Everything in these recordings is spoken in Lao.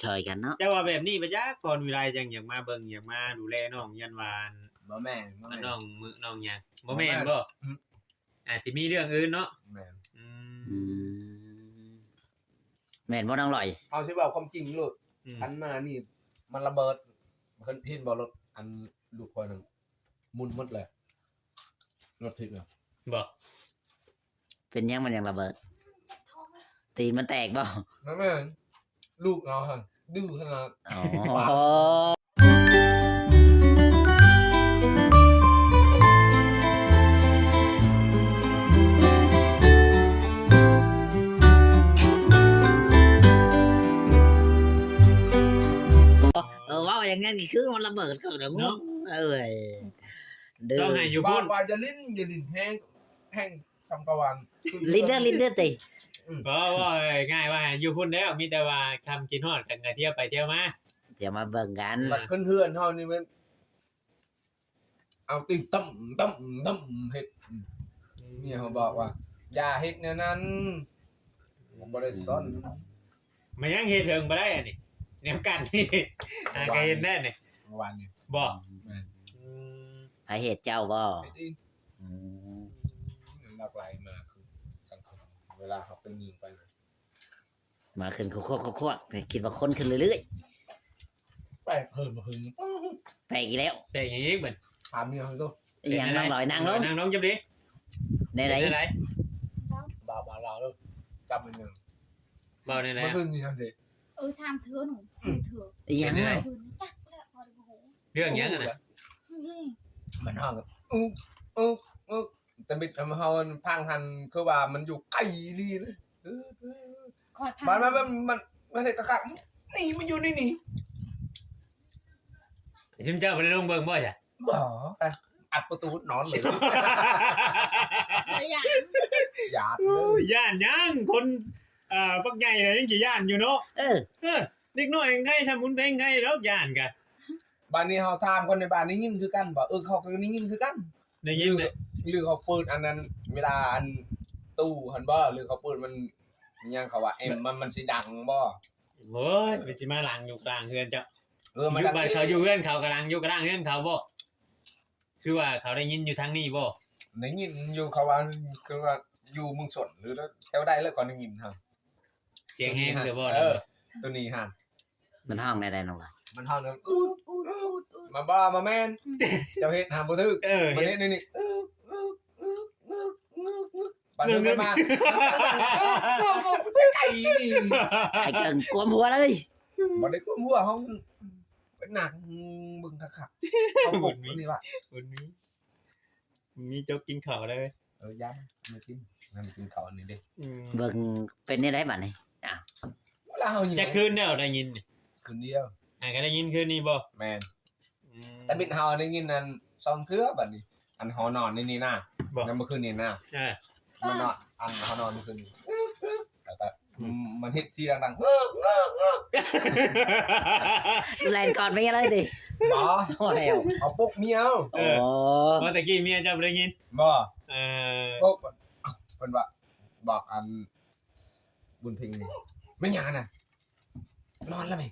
ຊ່ອຍກັນເນາະ. ແຕ່ວ່າແບບນີ້ປະຈັກ ພອນວິໄລຈັ່ງຢາກມາເບິ່ງ ຢາກມາດູແລນ້ອງ ຢ້ານວ່າ ບໍ່ແມ່ນ ບໍ່ແມ່ນ ນ້ອງມຶ ນ້ອງຫຍັງ ບໍ່ແມ່ນບໍ່? ອືມ ອາດຊິມີເລື່ອງອື່ນເນາະ. ແມ່ນ ອືມ ອືມ ແມ່ນບໍ່ນ້ອງລອຍ? ເຮົາຊິເວົ້າຄວາມຈິງໂລດ ອືມ ຄັນມານີ້ມັນລະເບີດ. ເຫັນ ເຫັນບໍ່ລົດອັນລູກຂ້ອຍນັ້ນ ໝຸນໝົດແຫຼະ ລົດທິດນະ. ບໍ່ ເປັນຫຍັງມັນຍັງລະເບີດ? ຕີນມັນແຕກບໍ່? ແມ່ນໆ ລູກເຮົາຫັ້ນດື້ຂະໜາດ. ອໍ ເອີ ເວົ້າຫຍັງນີ້ຄືມັນລະເບີດເກີດແລ້ວເນາະ. ເອີຍ ຕ້ອງໃຫ້ຢູ່ພຸ້ນ ວ່າ ວ່າຢ່າຫຼິ້ນ ຢ່າຫຼິ້ນແຮງ ແຮງ ຄຳກະວານ ລິນເດີ ລິນເດີຕິ. ອືມ ເວົ້າ ເວົ້າງ່າຍວ່າຢູ່ພຸ້ນແລ້ວ ມີແຕ່ວ່າຄຳຄິດຮອດກັນກະທຽວໄປທຽວມາ ທຽວມາເບິ່ງກັນ. ບັດຂຶ້ນເຮືອນເຮົານີ້ແມ່ນເອົາຕີນຕົມ ຕົມ ຕົມເຮັດ. ອືມ ເມຍເຮົາບອກວ່າ ຢ່າເຮັດແນວນັ້ນ ບໍ່ໄດ້ສອນ. ມາຍັງເຮັດເຖິງບໍ່ໄດ້ອັນນີ້ ແນວກັນນີ້ ຫາກະເຫັນແດ່ນີ້ ເມື່ອວານນີ້. ບໍ່? ແມ່ນ ອືມ ໃຜເຮັດ ເຈົ້າບໍ່? ເຮັດເອງ. ອືມ ມັນຫຼັກໄຫຼມາຄືກັນ ເວລາເຮົາໄປຍິງໄປນະ ມາຂຶ້ນຄວກໆ ຄວກໆ ໄປຄິດວ່າຄົນຂຶ້ນເລື້ອຍໆ ແປກເພີ່ມຂຶ້ນ ແປກອີກແລ້ວ. ແປກຫຍັງອີກບັດ? ຖາມເມຍເຮົາດູ. ອີຫຍັງ? ນັ່ງລອຍ ນັ່ງລົງ ນັ່ງລົງຈັບດີ. ແນວໃດ? ເປັນແນວໃດ? ບ່າວ ບ່າວລາວເດີ ຈັບແມ່ນຫຍັງ? ເວົ້າແນວໃດ? ເມື່ອຄືນນີ້ຫັ້ນເດ. ເອີ ສາມເທື່ອໜູ ສີ່ເທື່ອ. ອີຫຍັງ? ເປັນແນວໃດ? ຈັກແລ້ວ ບໍ່ໄດ້ຮູ້. ເລື່ອງຫຍັງຫັ້ນນະ? ມັນຮ້ອງ ອຶກ ອຶກ ອຶກ ຕະມິດເຮົາ ເຮົາຟັງຫັ້ນ ຄືວ່າມັນຢູ່ໄກອີ່ຫຼີເລີຍ. ເອີ ເອີ ເອີ ຂ້ອຍພັງ ມັນ ມັນ ມັນ ມັນເຮັດກະກະ ນີ້ ມັນຢູ່ໃນນີ້. ຊຸມເຈົ້າບໍ່ໄດ້ລົງເບິ່ງບໍ່ຊະ? ບໍ່ ອັດປະຕູນອນເລີຍ. ເອີ ຢ້ານ ຢ້ານເລີຍ. ໂອ້ຍ ຢ້ານຫຍັງ? ຄົນ ເອີ ບັກໃຫຍ່ນະຍັງຊິຢ້ານຢູ່ເນາະ. ເອີ ເອີ ເດັກນ້ອຍໃຄ ຊ່ຳບຸນເພັງໃຄດອກ ຢ້ານກະ. ບາດນີ້ເຮົາຖາມຄົນໃນບ້ານໄດ້ຍິນຄືກັນບໍ່? ເອີ ເຂົາກໍໄດ້ຍິນຄືກັນ. ໄດ້ຍິນແຫຼະ ຫຼື ຫຼືເຂົາເປີດອັນນັ້ນ ເວລາອັນຕູ້ຫັ້ນບໍ່ ຫຼືເຂົາເປີດມັນຫຍັງ ເຂົາວ່າແອມມັນ ມັນຊິດັງບໍ່? ໂອ້ຍ ມັນຊິມາດັງຢູ່ກະດາງເຮືອນເຈົ້າ. ເອີ ມັນດັງ ຢູ່ບ້ານເຂົາ ຢູ່ເຮືອນເຂົາກະດັງ ຢູ່ກະດາງເຮືອນເຂົາບໍ່? ຄືວ່າເຂົາໄດ້ຍິນຢູ່ທາງນີ້ບໍ່? ໄດ້ຍິນຢູ່ ເຂົາວ່າ ຄືວ່າຢູ່ເມືອງຊົນ ຫຼືແຖວໃດແລ້ວ ເຂົາໄດ້ຍິນຫັ້ນ. ສຽງແຮງເດີບໍ່? ເອີ ໂຕນີ້ຫັ້ນ ມັນຮ້ອງແນວໃດນ້ອງລະ? ມັນຮ້ອງແນວ ອືດ ອືດ ອືດ ອືດ ມາບໍ່ ມາແມ່ນ ເຈົ້າເຮັດຫາບໍ່ຖືກ. ເອີ ມັນເຮັດແນວນີ້ ອຶກ ອຶກ ອຶກ ອຶກ ອຶກ ອຶກ ບາດເດີນມາ ອຶກ ອຶກ ອຶກ ໄກນີ້ ໄອ້ເກິ່ງກວມຫົວເລີຍ. ບໍ່ໄດ້ກວມຫົວ ເຮົາໄປນັ່ງເບິ່ງຄັກໆ ເຮົາປົກອັນນີ້ວ່າ ມັນມີ ມີຈົກກິນເຂົ້າເລີຍ. ເອີ ຢ່າ ມາກິນ ມາກິນເຂົ້າອັນນີ້ເດ້. ອືມ ເບິ່ງເປັນແນວໃດບັດນີ້? ອ້າວ ເວລາເຮົາຢູ່ ຈັກຄືນແລ້ວໄດ້ຍິນນີ້? ຄືນດຽວ. ຫາກະໄດ້ຍິນຄືນນີ້ບໍ່? ແມ່ນ. ອືມ ຕະມິດເຮົາໄດ້ຍິນນັ້ນສອງເທື່ອບັດນີ້ ອັນເຮົານອນໃນນີ້ນະ ບໍ່ ໃນມື້ຄືນນີ້ນະ. ເອີ ມັນນອນ ອັນເຮົານອນມື້ຄືນນີ້ ແລ້ວກະ ອືມ ມັນເຮັດສຽງດັງ ງຶກ ງຶກ ງຶກ ແລ່ນກອດເມຍເລີຍຕິ? ບໍ່ ພໍແລ້ວ ເຮົາປຸກເມຍ. ເອີ ອໍ ເພາະຕະກີ້ເມຍເຈົ້າບໍ່ໄດ້ຍິນ. ບໍ່ ເອີ ປຸກ ເພິ່ນວ່າ ບອກອັນບຸນເພັງນີ້ ແມ່ນຫຍັງຫັ້ນນະ? ນອນແລ້ວແມະ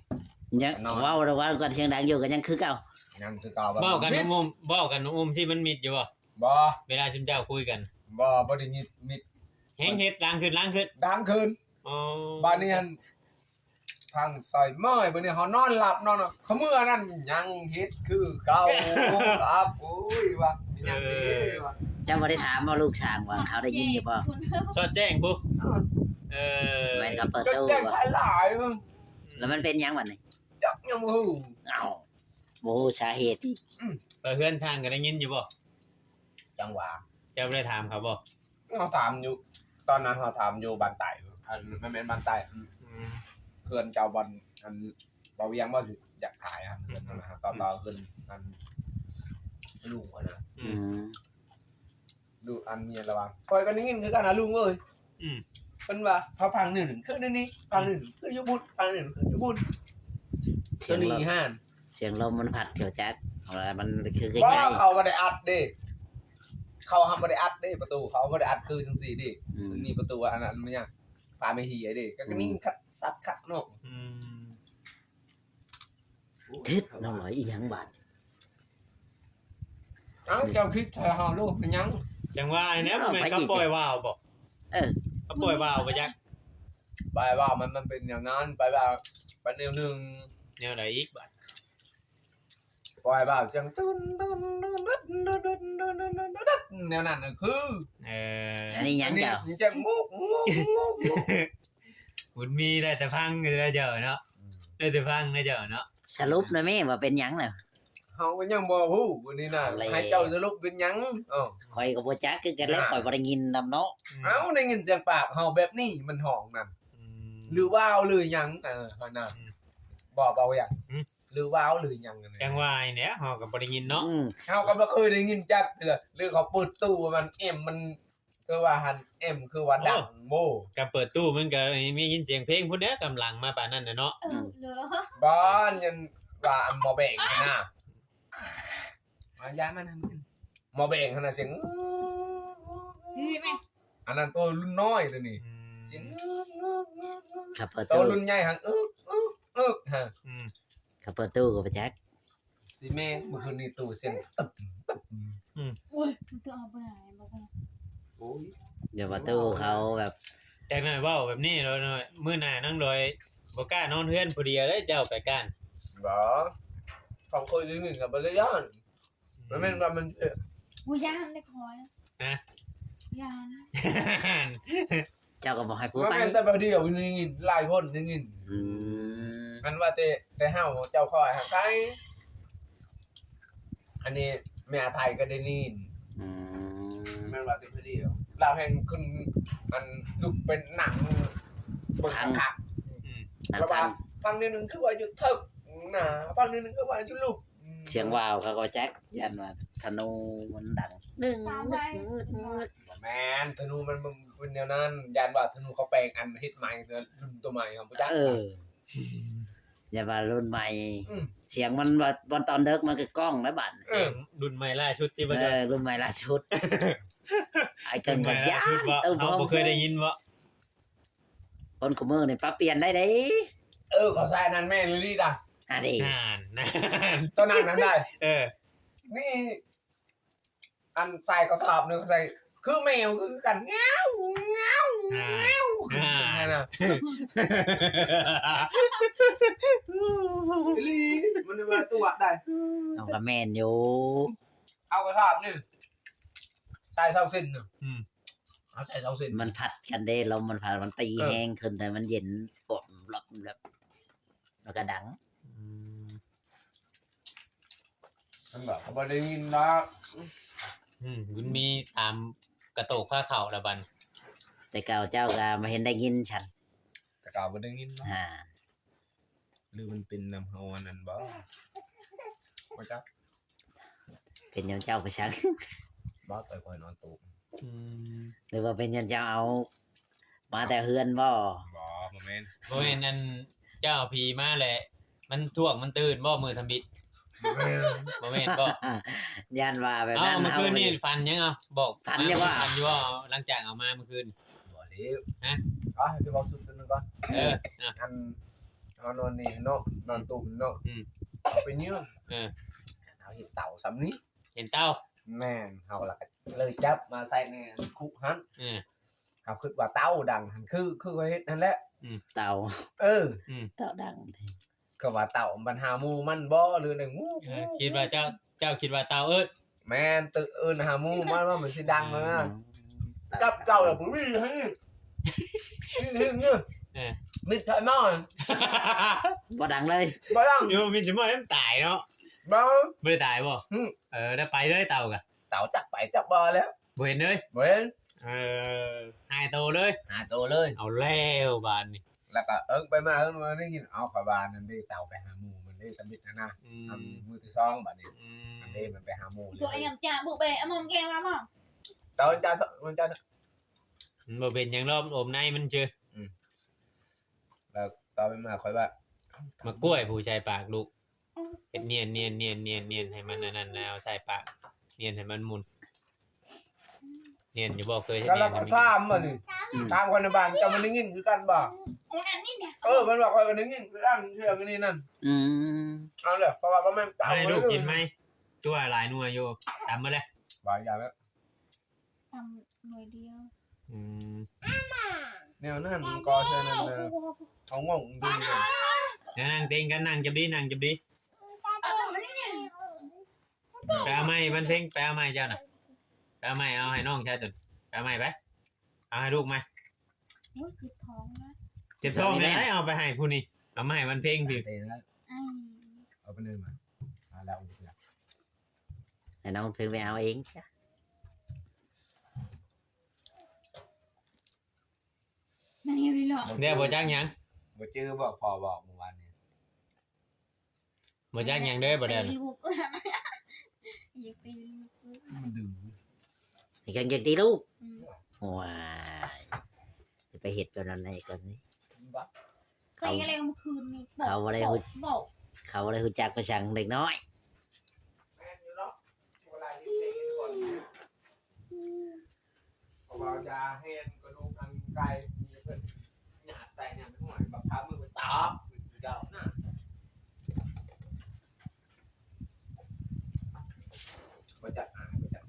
ຍັງ ນອນ ເວົ້າ ເວົ້າກັນສຽງດັງຢູ່ ກໍຍັງຄືເກົ່າ ຍັງຄືເກົ່າ. ເວົ້າກັນອຸ້ມໆ ເວົ້າກັນອຸ້ມໆ ຊິມັນມິດຢູ່ບໍ່? ບໍ່ ເວລາຊຸມເຈົ້າຄຸຍກັນ. ບໍ່ ບໍ່ໄດ້ມິດ ມິດ ແຮງເຮັດດັງຂຶ້ນ ດັງຂຶ້ນ ດັງຂຶ້ນ. ອໍ ບາດນີ້ຫັ້ນ ພັງໃສ່ໝ້ອຍ ບາດນີ້ເຮົານອນຫຼັບ ນອນ ເຂົາເມື່ອນັ້ນຍັງເຮັດຄືເກົ່າ ຫຼັບ. ໂອ້ຍ ວ່າມີຫຍັງເດ້ ເອີ ວ່າ ເຈົ້າບໍ່ໄດ້ຖາມບໍ່ລູກຊ່າງວ່າເຂົາໄດ້ຍິນຢູ່ບໍ່? ສອດແຈ້ງພຸ້ນ. ເອີ ເອີ ແມ່ນເຂົາເປີດຕູ້ບໍ່? ແຈ້ງຫຼາຍໆ ແລ້ວມັນເປັນຫຍັງບັດນີ້? ຈັກ ຍັງບໍ່ຮູ້. ເອົ້າ ບໍ່ຮູ້ສາເຫດອີກ. ອືມ ໄປເຮືອນຊ່າງກໍໄດ້ຍິນຢູ່ບໍ່? ຈັ່ງຫວາ ເຈົ້າບໍ່ໄດ້ຖາມເຂົາບໍ່? ເຮົາຖາມຢູ່ ຕອນນັ້ນເຮົາຖາມຢູ່ບ້ານໃຕ້ ອັນ ມັນແມ່ນບ້ານໃຕ້ ອືມ ເຮືອນເຈົ້າບ່ອນ ອັນ ບ່າວວຽງບໍ່ ຊິຢາກຂາຍ ອືມ ເຮືອນນັ້ນນະ ຕໍ່ ອືມ ຕໍ່ເຮືອນ ອັນ ລຸງຫັ້ນນະ. ອືມ ອືມ ລຸງ ອັນ ເມຍລະວ່າ ຂ້ອຍກໍໄດ້ຍິນຄືກັນນະລຸງເອີຍ. ອືມ ເພິ່ນວ່າເຂົາພັງໜຶ່ງຄືນີ້ ພັງໜຶ່ງຄືຢູ່ພຸ້ນ ພັງໜຶ່ງຄືຢູ່ພຸ້ນ. ສຽງລົມ ໂຕນີ້ຫັ້ນ ສຽງລົມມັນພັດເຂົາຈັກ ມັນຄືໃກ້ໆ. ບໍ່ ເຂົາບໍ່ໄດ້ອັດເດ້ ເຂົາຫາບໍ່ໄດ້ອັດເດ້ ປະຕູເຂົາບໍ່ໄດ້ອັດຄືຈັ່ງຊີ້ເດ້. ອືມ ມັນມີປະຕູອັນນັ້ນ ມັນຫຍັງ ຝາໄມ້ເຫຍເດ້ ກໍ ອືມ ໄດ້ຍິນຄັກຊັດຄັກເນາະ. ອືມ ທິດນ້ອງຫຼອຍ ອີຫຍັງບາດ? ເອົ້າ ເຈົ້າຄິດໃສ່ເຮົາໂລດເປັນຫຍັງ? ຈັ່ງວ່າແຫຼະ ບໍ່ແມ່ນເຂົາປ່ອຍວາວບໍ? ເອີ ເຂົາປ່ອຍວາວບໍ່ຈັກ? ປ່ອຍວາວມັນ ມັນເປັນແນວນັ້ນ ໄປວ່າ ໄປແນວໜຶ່ງ. ແນວໃດອີກບາດ? ປ່ອຍວ່າສຽງຕຶນຕຶນຕຶນຕຶນຕຶນຕຶນ ແນວນັ້ນນະຄື ເອີ ອັນນີ້ຫຍັງເຈົ້າ? ອັນນີ້ສຽງງຸກງຸກງຸກງຸກ. ບຸນມີໄດ້ແຕ່ຟັງເດີເຈົ້າເນາະ ອືມ ໄດ້ແຕ່ຟັງເດີເຈົ້າເນາະ. ສະຫຼຸບນະແມ່ ວ່າເປັນຫຍັງນະ? ເຮົາກໍຍັງບໍ່ຮູ້ ມື້ນີ້ນະ ເອົາແລ້ວ ໃຫ້ເຈົ້າສະຫຼຸບເປັນຫຍັງ? ເອີ ຂ້ອຍກໍບໍ່ຈັກຄືກັນແຫຼະ ຂ້ອຍບໍ່ໄດ້ຍິນນຳເນາະ. ອືມ ເອົ້າ ໄດ້ຍິນສຽງປາກເຮົາແບບນີ້ ມັນຮ້ອງນັ້ນ ອືມ ຫຼືວາວຫຼືຫຍັງ? ເອີ ຫັ້ນນະ ອືມ ບໍ່ ເວົ້າຫຍັງ? ຫື? ຫຼືວາວຫຼືຫຍັງຫັ້ນນະ? ຈັ່ງວ່ານີ້ແຫຼະ ເຮົາກໍບໍ່ໄດ້ຍິນເນາະ. ອືມ ເຮົາກໍບໍ່ເຄີຍໄດ້ຍິນຈັກເທື່ອ ຫຼືເຂົາເປີດຕູ້ມັນ ເອັມມັນ ຄືວ່າຫັ້ນ ເອັມຄືວ່າດັງໂອ້ ໂອ້ ກະເປີດຕູ້ມັນກະໄດ້ຍິນສຽງເພງພຸ້ນແຫຼະ ກຳລັງມາປານນັ້ນນະເນາະ. ເອີ ອືມ ເລີ ບໍ່ ຍັງວ່າອັນໝໍ້ແບງຫັ້ນນະ ອາ ຢ້ານມັນຫັ້ນ ໝໍ້ແບງຫັ້ນນະ ສຽງ ນີ້ແມ່ ອັນນັ້ນໂຕລຸ້ນນ້ອຍໂຕນີ້ ອືມ ສຽງ ຄັບເປີດຕູ້ ໂຕລຸ້ນໃຫຍ່ຫັ້ນ ອຶກ ອຶກ ອຶກ ຫັ້ນ ອືມ ຄັບເປີດຕູ້ກໍບໍ່ຈັກ ຊິແມ່ນ ມື້ຄືນນີ້ຕູ້ສຽງຕຶບ ຕຶບ ອືມ ໂອ້ຍ ມັນຕ້ອງເອົາບໍ່ໄດ້ບໍ່ໄດ້ ໂອ້ຍ ຢ່າວ່າຕູ້ເຂົາແບບ ຈັກໜ້ອຍເວົ້າແບບນີ້ໂລດ ມື້ໜ້ານາງດອຍບໍ່ກ້ານອນເຮືອນຜູ້ດຽວເດີ ເຈົ້າໄປກ້ານ ບໍ່ ຂອງຂ້ອຍໄດ້ຍິນກໍບໍ່ໄດ້ຢ້ານ ອືມ ມັນແມ່ນວ່າມັນ ບໍ່ຢ້ານເດ້ຂ້ອຍ ຮະ ຢ້ານ ເຈົ້າກໍບໍ່ໃຫ້ຜູ້ ມັນແມ່ນແຕ່ຜູ້ດຽວໄດ້ຍິນ ຫຼາຍຄົນໄດ້ຍິນ ອືມ ມັນວ່າແຕ່ ແຕ່ເຮົາ ເຈົ້າຂ້ອຍຫາກໄກ ອັນນີ້ແມ່ອາໄທກໍໄດ້ຍິນ ອືມ ແມ່ນວ່າແຕ່ຜູ້ດຽວ ລາວແຮ່ງຂຶ້ນ ອັນ ລຸກເປັນໜັງເບິ່ງຄັກໆ ອືມ ແລ້ວວ່າ ຟັງ ຟັງແນວໜຶ່ງຄືວ່າຢູ່ເທິງໜ້າ ຟັງແນວໜຶ່ງຄືວ່າຢູ່ລຸ່ມ ອືມ ສຽງວາວເຂົາກໍຈັກ ຢ້ານວ່າທະນູມັນດັງ ໜຶ່ງ ສາມໃບ ໜຶ່ງ ໜຶ່ງ ບໍ່ແມ່ນ ທະນູມັນ ມັນເປັນແນວນັ້ນ ຢ້ານວ່າທະນູເຂົາແປງ ອັນ ເຮັດໃໝ່ ລຸ້ນໂຕໃໝ່ ເຮົາບໍ່ຈັກ ເອີ ຢ່າວ່າລຸ້ນໃໝ່ ອືມ ສຽງມັນວ່າ ວັນຕອນເດິກມັນກໍກ້ອງແລ້ວບາດ ເອີ ລຸ້ນໃໝ່ລ່າສຸດຕິ ເອີ ລຸ້ນໃໝ່ລ່າສຸດ ອ້າຍເກີງກໍຢ້ານ ເອີ ເຮົາບໍ່ເຄີຍໄດ້ຍິນບໍ? ຄົນຄູ່ມື້ນີ້ປັບປ່ຽນໄດ້ເດ້ ເອີ ເຂົາໃສ່ອັນນັ້ນແມ່ນອີ່ຫຼີດາ ອັນນີ້ ນັ້ນ ໂຕນັ້ນນັ້ນໄດ້ ເອີ ນີ້ ອັນໃສ່ກະສອບໜຶ່ງ ໃສ່ຄືແມວຄືກັນ ແງວ ແງວ ແງວ ຫັ້ນນະ ອີ່ຫຼີ ມັນວ່າຕົວະໄດ້ ເອົາ ກໍແມ່ນຢູ່ ເອົາກະສອບໜຶ່ງ ໃສ່ເສົາເສັ້ນໜຶ່ງ ອືມ ເອົາໃສ່ເສົາເສັ້ນ ມັນພັດກັນເດ້ ລົມມັນພັດ ມັນຕີ ເອີ ແຮງຂຶ້ນ ແຕ່ມັນເຢັນ ປອບ ລັບ ລັບ ແລ້ວກໍດັງ ອືມ ມັນບອກກໍບໍ່ໄດ້ຍິນດອກ ອືມ ບຸນມີຕາມກະໂຕກພາເຂົ້າລະບັດ ແຕ່ເກົ່າເຈົ້າກໍບໍ່ເຫັນໄດ້ຍິນຊັ້ນ ແຕ່ເກົ່າບໍ່ໄດ້ຍິນເນາະ ອ່າ ຫຼືມັນເປັນນຳເຮົາອັນນັ້ນບໍ? ບໍ່ຈັກ ເປັນຍ້ອນເຈົ້າໄປຊັກ ບໍ່ ແຕ່ຂ້ອຍນອນໂຕກ ອືມ ຫຼືວ່າເປັນຍ້ອນເຈົ້າເອົາມາແຕ່ເຮືອນບໍ? ບໍ່ ບໍ່ແມ່ນ ບໍ່ແມ່ນອັນ ເຈົ້າເອົາຜີມາແຫຼະ ມັນທ່ວງມັນຕື່ນບໍ ມື້ທຳອິດ? ບໍ່ແມ່ນ ບໍ່ແມ່ນບໍ? ຢ້ານວ່າແບບນັ້ນ ເອົ້າ ເຮົາ ມື້ຄືນນີ້ຝັນຫຍັງ ເອົາ ບອກ ຝັນຢູ່ບໍ່? ຝັນຢູ່ບໍ່? ຫຼັງຈາກເອົາມາມື້ຄືນ ບໍ່ເລີຍ ຮະ? ອ່ະ ຊິເວົ້າສູ່ຟັງໜຶ່ງກ່ອນ ເອີ ອ່ະ ອັນ ເຮົານອນນີ້ເນາະ ນອນຕຸ້ມເນາະ ອືມ ເຮົາໄປເຍືອງ ເອີ ເຮົາເຫັນເຕົາສ່ຳນີ້ ເຫັນເຕົາ ແມ່ນ ເຮົາລະກໍເລີຍຈັບມາໃສ່ໃນຄຸຫັ້ນ ເອີ ເຮົາຄິດວ່າເຕົາດັງຫັ້ນ ຄື ຄືເຂົາເຮັດຫັ້ນແຫຼະ ອືມ ເຕົາ ເອີ ອືມ ເຕົາດັງ ເຂົາວ່າເຕົາມັນຫາໝູ່ມັນບໍ ຫຼືແນວ ເອີ ຄິດວ່າເຈົ້າ ເຈົ້າຄິດວ່າເຕົາເອີ້ນ ແມ່ນ ຕື່ນເອີ້ນຫາໝູ່ມັນວ່າມັນຊິດັງນະ ອືມ ຈັບເຕົາລະບໍ່ມີໃຫ້ ເອີ ມິດໃສ່ໝໍ້ ບໍ່ດັງເລີຍ ບໍ່ດັງ ຢູ່ມິດໃສ່ໝໍ້ມັນຕາຍເນາະ ບໍ່ ບໍ່ໄດ້ຕາຍບໍ? ອືມ ເອີ ໄດ້ໄປເລີຍເຕົາກະ ເຕົາຈັກໄປຈັກບໍ່ແລ້ວ ບໍ່ເຫັນເລີຍ ບໍ່ເຫັນ ເອີ ຫາຍໂຕເລີຍ ຫາຍໂຕເລີຍ ເອົາແລ້ວບາດນີ້ ແລ້ວກໍເອິ້ງໄປມາເອີ້ນວ່າໄດ້ຍິນ ເອົາ ຂ້ອຍວ່ານັ້ນເດ້ ເຕົາໄປຫາໝູ່ມັນເດ້ ຕຳອິດຫັ້ນນະ ອືມ ມື້ທີສອງບາດນີ້ ອືມ ອັນເດ້ມັນໄປຫາໝູ່ເລີຍ ຕົວເອງຈ້າບຸເບ ອະມອມແກງລະມອມ ເຕົາຈ້າ ມັນຈ້າ ມັນບໍ່ເປັນຫຍັງດອກ ອມໃນມັນຊື່ ອືມ ແລ້ວຕໍ່ໄປມາຂ້ອຍວ່າ ໝາກກ້ວຍຜູ້ໃສ່ປາກລູກ ເຮັດນຽນໆໆໆໃຫ້ມັນອັນນັ້ນ ແລ້ວໃສ່ປາກ ນຽນໃຫ້ມັນໝຸ່ນ ອືມ ແມ່ນຢູ່ບໍ່? ເຄີຍເຮັດ ກໍລາວກໍຖາມອັນນີ້ ອືມ ຖາມຄົນໃນບ້ານ ເຈົ້າມັນໄດ້ຍິນຄືກັນບໍ່? ເອີ ມັນວ່າຂ້ອຍກໍໄດ້ຍິນຄືກັນ ເທື່ອນີ້ນັ້ນ ອືມ ເອົາແຫຼະ ເພາະວ່າບໍ່ແມ່ນເຈົ້າ ໃຫ້ລູກກິນໄໝ? ຄືວ່າຫຼາຍໜ່ວຍຢູ່ ຕຳໝົດແລ້ວ ບາງຢ່າງແລ້ວ ຕຳໜ່ວຍດຽວ ອືມ ແນວນັ້ນກໍເທື່ອນັ້ນນະ ເອົາງງຢູ່ ນາງ ນາງເຕັງກັນ ນາງຈັບດີ ນາງຈັບດີ ເອົາມານີ້ ໄປເອົາໃໝ່ວັນເພັງ ໄປເອົາໃໝ່ເຈົ້ານະ ໄປເອົາໃໝ່ ເອົາໃຫ້ນ້ອງຊາຍຕົນ ໄປເອົາໃໝ່ໄປ ເອົາໃຫ້ລູກໃໝ່ ໂອ້ຍ ເຈັບທ້ອງນະ ເຈັບທ້ອງແນວໃດ ເອົາໄປໃຫ້ຜູ້ນີ້ ເອົາມາໃຫ້ວັນເພັງພີ້ ເອົາໄປເລີຍມາ ມາແລ້ວ ໃຫ້ນ້ອງເພັງໄປເອົາເອງຈ້ະ ມັນຫິວເລີຍເນາະ ແລ້ວບໍ່ຈັກຫຍັງ ບໍ່ຈື່ບໍ່ ພໍ່ບອກມື້ວານນີ້ ບໍ່ຈັກຫຍັງເດີ ບໍ່ໄດ້ ຢາກຕີລູກ ຢາກຕີລູກ ມັນດື້ ໃຫ້ກັນຢາກຕີລູກ ອືມ ໂອ້ຍ ຈະໄປເຮັດແບບນັ້ນໃຫ້ກັນນີ້ ເຂົາ ເຂົາບໍ່ໄດ້ຮູ້ ເຂົາບໍ່ໄດ້ຮູ້ຈັກພາສາເດັກນ້ອຍ ແມ່ນຢູ່ເນາະ ເວລາເຮັດເດັກເຮັດຄົນ ເພາະວ່າຢາແຫ້ງກະດູກອັນໄກ່ ເພິ່ນຫຍາດໃສ່ຫຍັງ ຫ້ວຍ ບັກພາມືໄປຕອບຢູ່ເຈົ້ານະ ບໍ່ຈັກອາຍ ບໍ່ຈັກ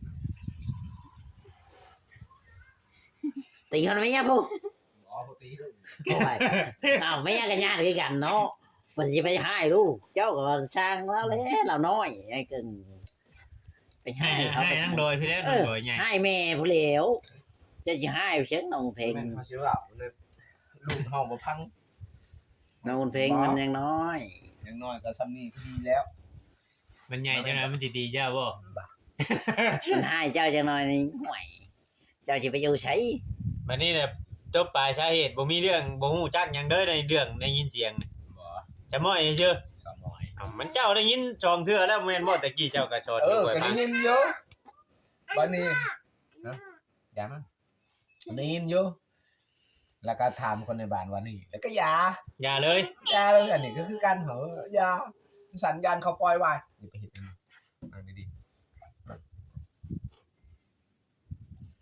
ຕີຮອດແມ່ຍາພຸ້ນ ບໍ່ ບໍ່ຕີລູກ ໂອ້ຍ ອ້າວ ແມ່ຍາກໍຍາດຄືກັນເນາະ ມັນຊິໄປຮ້າຍລູກ ເຈົ້າກໍຊ່າງລາວແຫຼະ ລາວນ້ອຍ ໄອ້ເກິ່ງ ໄປຮ້າຍເຂົາ ຮ້າຍນາງດອຍພີ້ແລ້ວ ເອີ ນາງດອຍໃຫຍ່ ຮ້າຍແມ່ພຸ້ນແລ້ວ ເຈົ້າຊິຮ້າຍໄປຫຍັງນ້ອງເພັງ ແມ່ນເຂົາຊິວ່າລູກເຮົາບໍ່ຟັງ ນ້ອງເພັງມັນຍັງນ້ອຍ ຍັງນ້ອຍກໍຊ່ຳນີ້ກໍດີແລ້ວ ມັນໃຫຍ່ຈັ່ງໃດມັນຊິຕີເຈົ້າບໍ່? ມັນຮ້າຍເຈົ້າຈັກໜ່ອຍນີ້ ຫ້ວຍ ເຈົ້າຊິໄປຢູ່ໃສ? ບັດນີ້ແຫຼະ ຈົບປາຍສາເຫດ ບໍ່ມີເລື່ອງ ບໍ່ຮູ້ຈັກຫຍັງເດີ ໃນເລື່ອງໄດ້ຍິນສຽງນີ້ ບໍ່ ຈະມ້ອຍຊື່ ສາວມ້ອຍ ເອົ້າ ມັນເຈົ້າໄດ້ຍິນສອງເທື່ອແລ້ວແມ່ນບໍ່? ແຕ່ກີ້ເຈົ້າກໍສອນ ເອີ ກໍໄດ້ຍິນຢູ່ ບັດນີ້ ຢາມາ ໄດ້ຍິນຢູ່ ແລ້ວກໍຖາມຄົນໃນບ້ານວ່ານີ້ ແລ້ວກໍຢ່າ ຢ່າເລີຍ ຢ່າເລີຍ ອັນນີ້ກໍຄືກັນ ເຮົາຢ່າ ສັນຍານເຂົາປ່ອຍວ່າ ຢ່າໄປເຮັດ ນັ່ງດີໆ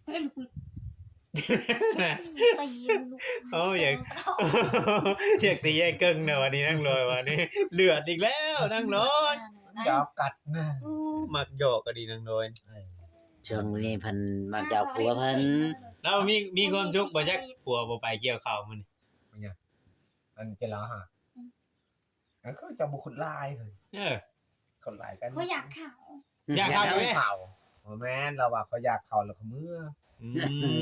ເອີຍ ລູກ ຕີລູກ ໂອ້ຍ ຢາກ ຢາກຕີຍາຍເກິ່ງນະ ວັນນີ້ນາງລອຍ ວັນນີ້ເດືອດອີກແລ້ວນາງລອຍ ຢາກກັດນະ ໂອ້ ມັກຢອກກໍດີນາງລອຍ ເອີ ຊ່ວງນີ້ເພິ່ນມັກຢອກຜົວເພິ່ນ ລາວມີ ມີຄວາມສຸກບໍ່ຈັກ ຜົວບໍ່ໄປກ່ຽວເຂົ້າມື້ນີ້ ເປັນຫຍັງ ອັນເຈລາຫາ ອືມ ອັນເຂົາເຈົ້າບໍ່ຂຸດຫຼາຍເຮີ້ຍ ເອີ ຂຸດຫຼາຍກັນ ເຂົາຢາກເຂົ້າ ຢາກເຂົ້າ ຢາກເຂົ້າ ບໍ່ແມ່ນ ລາວວ່າເຂົາຢາກເຂົ້າແລ້ວເຂົາເມືອ ອື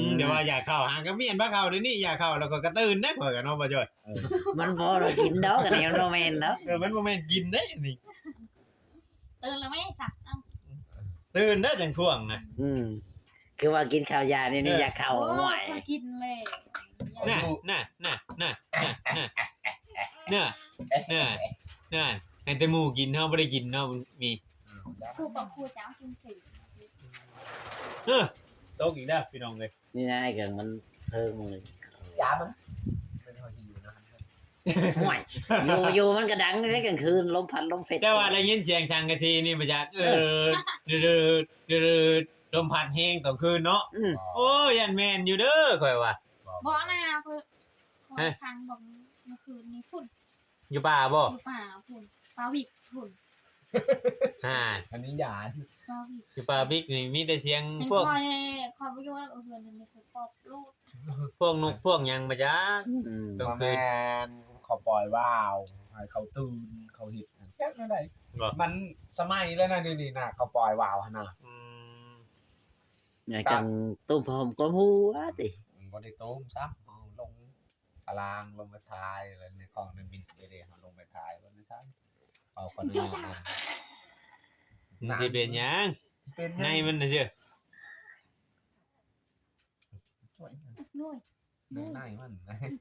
ມ ແຕ່ວ່າຢາກເຂົ້າ ຫາກໍແມ່ນພາເຂົ້າເດນີ້ ຢາກເຂົ້າແລ້ວຂ້ອຍກໍຕື່ນນະ ຂ້ອຍກໍເນາະ ບໍ່ຈ້ອຍ ເອີ ມັນບໍ່ໄດ້ກິນດອກ ອັນນີ້ມັນບໍ່ແມ່ນດອກ ເອີ ມັນບໍ່ແມ່ນກິນເດ້ນີ້ ຕື່ນແລ້ວແມ່ສະ ເອົ້າ ຕື່ນເດີຈັ່ງທ້ວງນະ ອືມ ຄືວ່າກິນເຂົ້າຢານີ້ ນີ້ ເອີ ຢາກເຂົ້າ ໂອ້ຍ ຫ້ວຍ ຂ້ອຍກິນແລ້ວ ນະ ນະ ນະ ໃຫ້ແຕ່ໝູ່ກິນ ເຮົາບໍ່ໄດ້ກິນເນາະ ມີ ອືມ ຄູ່ກັບຄູ່ເຈົ້າກິນຊື່ ເອີ ຕົກອີກແລ້ວພີ່ນ້ອງເອີຍ ນີ້ນະ ເຄື່ອງມັນເພິ່ງເລີຍ ຢາມັນ ເປັນເຮົາຫິວນະ ຫ້ວຍ ຢູ່ ຢູ່ມັນກໍດັງເດ້ກາງຄືນ ລົມພັດລົມເພັດ ແຕ່ວ່າໄດ້ຍິນສຽງສັງກະສີນີ້ມາຈາກ ເອີ ເອີ ດືດໆ ລມພັດແຮງຕອນຄືນເນາະ ອືມ ໂອ້ຍ ຢ້ານແມ່ນຢູ່ເດີຂ້ອຍວ່າ ບໍ່ນະ ຂ້ອຍ ຂ້ອຍ ຮະ ຟັງເບິ່ງເມື່ອຄືນນີ້ພຸ້ນ ຢູ່ປ່າບໍ່? ຢູ່ປ່າພຸ້ນ ປ່າວິກພຸ້ນ ຫາ ອັນນີ້ຢານ ປ່າວິກ ຢູ່ປ່າວິກນີ້ມີແຕ່ສຽງພວກ ຂ້ອຍ ຂ້ອຍບໍ່ຢູ່ແລ້ວ ເອີ ເຮືອນນີ້ຂ້ອຍປອບໂລດ ພວກນົກພວກຫຍັງມາຈາກ ອືມ ກາງຄືນ ບໍ່ແມ່ນ ເຂົາປ່ອຍວາວ ໃຫ້ເຂົາຕື່ນ ເຂົາເຮັດຫຍັງ ຈັກແນວໃດ ບໍ່ ມັນສະໄໝແລ້ວນະ ດຽວນີ້ນະ ເຂົາປ່ອຍວາວຫັ້ນນະ ອືມ ໃນກາງຕຸ້ມຜ້າຫົ່ມກົມຫົວຕິ ບໍ່ໄດ້ຕຸ້ມຊ້ຳ ເອົາລົງຕາລາງ ລົງໄປຖ່າຍ ແລ້ວໃນຂອງໃນບິນເດ ເຮົາລົງໄປຖ່າຍ ເບິ່ງໃນຊາຍ ເອົາຄົນງາມ ມັນຊິເປັນຫຍັງ ເປັນຫຍັງ ໃນມັນນະເຊື່ອ ໂອ້ຍ ໂອ້ຍ ໃນ ໃນມັນ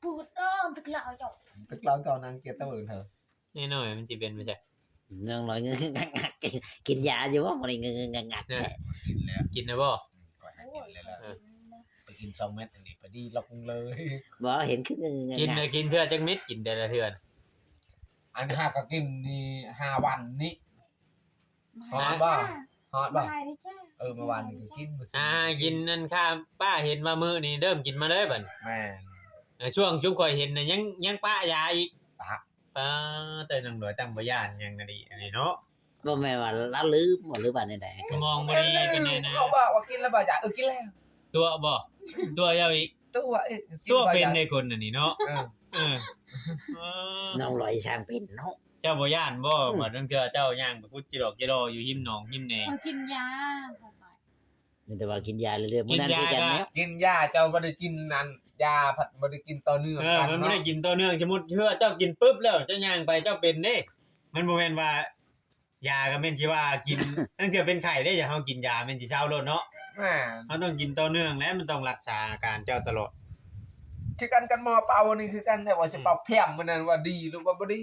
ປູດເດີ ຕຶກລາວເຈົ້າ ຕຶກລາວເຈົ້ານາງກຽດຕະເວີນເທີ ນ້ອຍໆ ມັນຊິເປັນໄປໃສ ນ້ອງລອຍ ກິນຢາຢູ່ບໍ່? ບໍ່ໄດ້ ງຶກໆ ງັກໆ ເອີ ກິນແລ້ວ ກິນແລ້ວບໍ່? ອືມ ຂ້ອຍໃຫ້ກິນແລ້ວ ໂອ້ຍ ເອີ ກິນແລ້ວ ໄປກິນສອງເມັດອັນນີ້ ພໍດີລັອກເລີຍ ບໍ່ເຫັນຄື ກິນນະ ກິນເທື່ອຈັກເມັດ ກິນແຕ່ລະເທື່ອ ອັນຫາກໍກິນນີ້ຫ້າວັນນີ້ ຫອມບໍ່? ຮອດບໍ່? ບໍ່ໄດ້ເດີຈ້າ. ເອີ ເມື່ອວານນີ້ກໍກິນ ມື້ຊືນ ອ່າ ກິນນັ້ນຄ່າ ປ້າເຫັນວ່າມື້ນີ້ເລີ່ມກິນມາເລີຍບັດນີ້. ແມ່ນ. ເອີ ຊ່ວງຈຸມຂ້ອຍເຫັນນະ ຍັງ ຍັງປະຢາອີກ. ປະ. ປະ ແຕ່ນ້ອງດອຍຕັ້ງບໍ່ຢ້ານຫຍັງນະດີ ອັນນີ້ເນາະ. ບໍ່ແມ່ນວ່າລາວລືມບໍ່ ຫຼືວ່າແນວໃດ? ສມອງບໍ່ດີປານໃດນະ. ເຂົາບອກວ່າກິນແລ້ວບໍ່ຢາກ. ເອີ ກິນແລ້ວ. ຕົວະບໍ່? ຕົວະເຈົ້າອີກ. ຕົວະເອີ ຕົວະເປັນໃດຄົນອັນນີ້ເນາະ. ເອີ ເອີ ນ້ອງລອຍຊ່າງເປັນເນາະ. ເຈົ້າບໍ່ຢ້ານບໍ່? ອືມ ວ່າລາງເທື່ອເຈົ້າຍ່າງໄປຄຸດຈີ່ຫຼອກຈີ່ຫຼໍຢູ່ຮິມໜອງຮິມແນ. ເອີ ກິນຢາ. ມີແຕ່ວ່າກິນຢາເລື້ອຍໆ ມື້ນັ້ນຄືກັນແລ້ວ. ກິນຢາ ເຈົ້າບໍ່ໄດ້ກິນອັນ ຢາ ພັດບໍ່ໄດ້ກິນຕໍ່ເນື່ອງ. ເອີ ມັນບໍ່ໄດ້ກິນຕໍ່ເນື່ອງ. ສົມມຸດເທື່ອເຈົ້າກິນປຶບແລ້ວ ເຈົ້າຍ່າງໄປ ເຈົ້າເປັນເດ້. ມັນບໍ່ແມ່ນວ່າ ຢາກໍແມ່ນຊິວ່າກິນ ລາງເທື່ອເປັນໄຂ້ເດ້ ຢາກເຮົາກິນຢາແມ່ນຊິເຊົາໂລດເນາະ. ແມ່ນ. ເຮົາຕ້ອງກິນຕໍ່ເນື່ອງແຫຼະ ມັນຕ້ອງຮັກສາອາການເຈົ້າຕະຫຼອດ. ຄືກັນກັບໝໍເປົ່ານີ້ຄືກັນແຫຼະ ວ່າຊິເປົ່າ ອືມ ແພມມື້ນັ້ນວ່າດີ ຫຼືວ່າບໍ່ດີ.